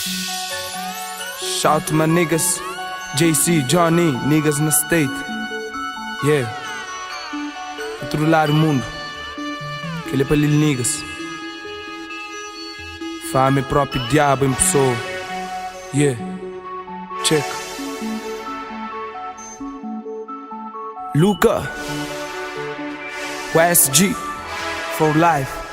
Shout to my niggas, JC, Johnny, niggas na state. Yeah. Pa tudu ladu mundu. Kel é pa lil niggas. Fama é propi diabu em pessoa. Yeah. Check. Luca. YSG. For life.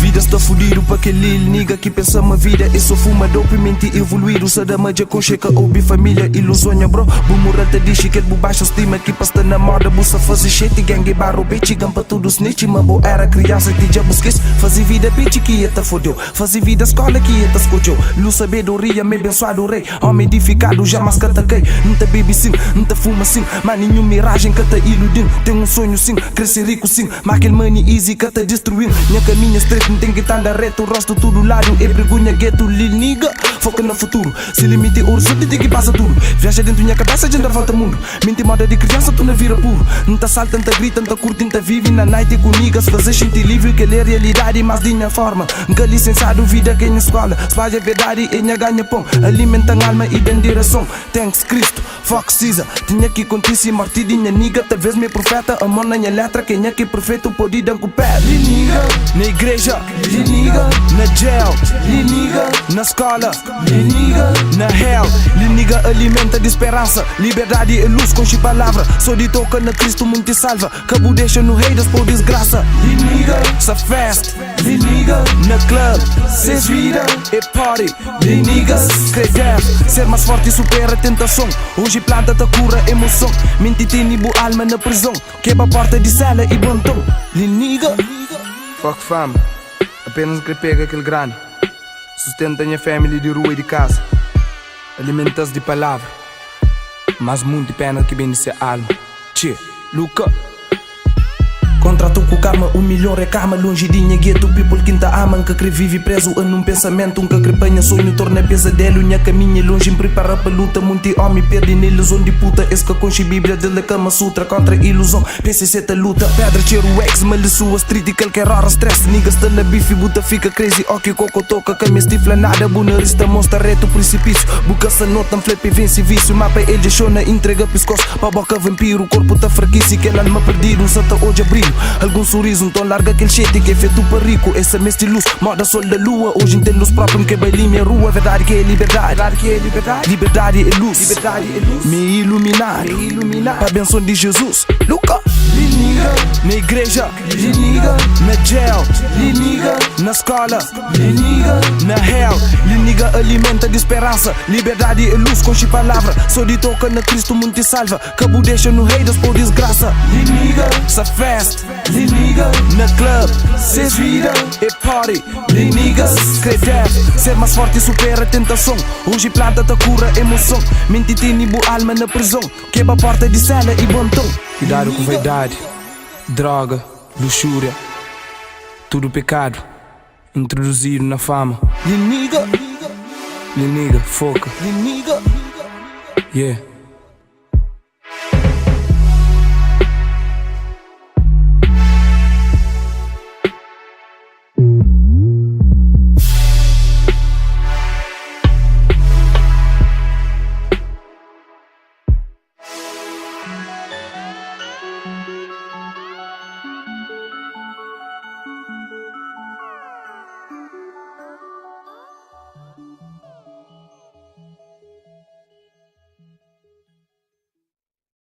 Vida sta fudidu pa kel lil nigga ki pensa ma vida é so fuma dope Menti evoluídu sa da ma dja konxe ka obi família Iluzon nha bro, bu mural ta dixi kel bu baxa stima ki pa sta na moda bu sa faze shit Gang barro bitch, gan pa tudu snitch Ma bo era kriansa ti dja bu skese Faze vida bitch ki e ta fodeu Faze vida skola ki e ta skodjeu Luz sabedoria me bensuadu rei Omi edifikadu jamas ka ta kai N ta bebe sin, N ta fuma sin Ma ninhun mirajen ka ta iludi-m Ten un sonhu sin, kre ser riku sin Ma kel money easy ka ta distrui-m Nha kaminhu é stretu, N ten ki ta anda retu Rostu tudu ladu é brigú nha getu Lil nigga, foka na futuru Si limiti orizonti ten ki pasa tudu Viaja dentu nha kabesa dja N da volta mundu Menti moda di kriansa tu na vira puru N ta salta, N ta grita, N ta kurti, N ta vivi Na night ku niggas, faze xinti livri Kel é realidadi, mas di nha forma N ka lisensiadu, vida k'é nha skola Spadja verdadi é nha ganha pon Alimenta-m alma i da-m direson Thanks Kristu, fuck Caesar Tinha ki kontisi morti di nha nigga Talvez mi é prufeta, amor na nha letra Kenha ki é perfetu podi da-m ku pedra Li nigga, na igreja Li nigga, na jail Li nigga, na skola Li nigga, na hell Li nigga alimenta di speransa Liberdadi é lus, konxi palavra So di toka na Kristu munti salva Ka bu dexa no haters pou disgrasa Li nigga, sa fest Li nigga, na club Ses vida é party Li niggas kre death Ser mas forti supera tentason Oji planta ta kura emoson Menti teni bu alma na prizon Keba porta di sela i bonton Li nigga. Fuck fama, apenas N kre pega kel grana Sustenta nha family di rua i di kaza Alimenta-s di palavra Mas munti pena ki ben di se alma Txê, Luka. Kontratu ku karma, un milhon rekama Lonji di nha getu, people ki N ta ama N ka kre vive prezu a nun pensamentu N ka kre pa nha sonhu torna pezadelu Nha kaminhu é lonji, N pripara pa luta Munti omi perde na iluzon di puta Es ka konxe Bíblia, del é Kama Sutra Kontra iluzon, PCC ta luta Pedra txeru ex, malisua street Di kalker ora stress, niggas sta na beef Bu ta fika crazy, oki koko toka Ka mesti fla nada, bu nariz ta mostra retu prisipísiu Bu ka sa nota, N fla pe vense vísiu Ma pa el dja xona, intrega piskos Pa boka vanpiru, korpu ta frakisi Kel alma perdidu sa ta odja brilhu Algun surizu, nton larga kel xeti Ki é fetu pa riku, es sa mesti lus Moda sol da lua, oji N ten lus propi N kre bai limia rua, verdadi ki é liberdadi Liberdadi é lus, mi iluminadu Pa benson di Jizus, Luka! Na igreja, na jail, na skola Na hell, li nigga alimenta di speransa Liberdadi é lus, konxi palavra So di toka na Kristu munti salva Ka bu dexa no haters pou disgrasa Li nigga, sa fest Li nigga, na club Ses vida é party Li niggas kre death Ser mas forti supera tentason Oji planta ta kura emoson Menti teni bu alma na prizon Keba porta di sela i bonton Kuidadu ku vaidadi, droga, luxúria Tudu pekadu Introduzidu na fama. Li nigga, li nigga, foka. Li nigga, yeah.